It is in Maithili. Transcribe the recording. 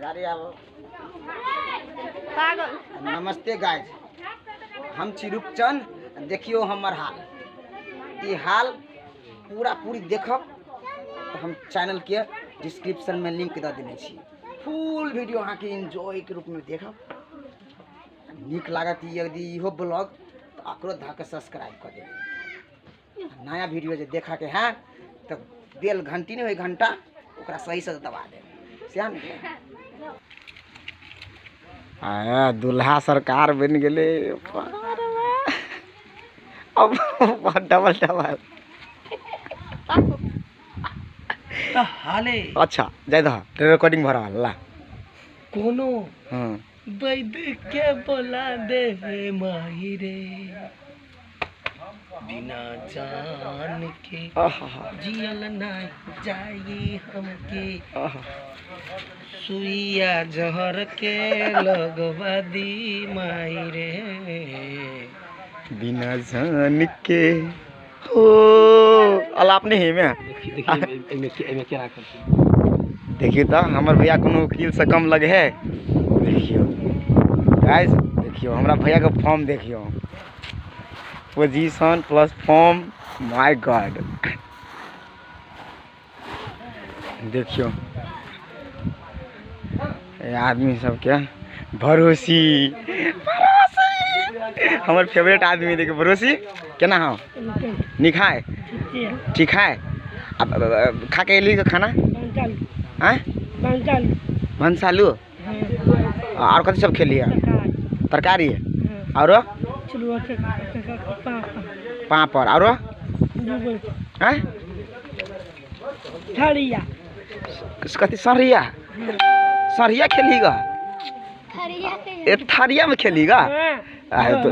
गाड़ी आबो। पागल। नमस्ते गाइस, हम छी रूपचंद। देखियो हमर हाल, ई हाल पूरा पूरी देखब तऽ हम चैनल के डिस्क्रिप्शन में लिंक दऽ देने छी। फुल वीडियो अहाँके एन्जॉय के रूप में देखब, नीक लागत यदि इहो ब्लॉग तऽ ओकरो धऽ के सब्सक्राइब कऽ देबै। नया वीडियो जे देखऽके है तऽ बेल घंटी नहि होइ घंटा, ओकरा सहीसँ दबा देब। सएह ने आया दुल्हा सरकार बनि गेलै। अब डबल डबल हाले। अच्छा जाय दह, रिकॉर्डिंग भऽ रहल ला। कोनो हँ वैद के बोला दे माही रे, बिना जान के आहा जियल नहीं जाई हमके, आहा सुइया जहर के लगवा दी माई रे। बिना जान के हो अला अपने ही में। देखियो तऽ हमर भैया कोनो वकील से कम लगे है। देखियो गाइस, देखियो हमरा भैया के फॉर्म, देखियो position plus form, my god. देखियो ये आदमी सबके भरोसी भरोसी हमर फेवरेट आदमी। देखियो भरोसी केना हो, नीक है, ठीक है। अब खा के एली खाना? आँय भनसालू और कथी सब खेलिए? तरकारी और पापड़ और आँय कथी? सरिया सरिया खेली गा? ए थारिया में खेली गा? आए तो।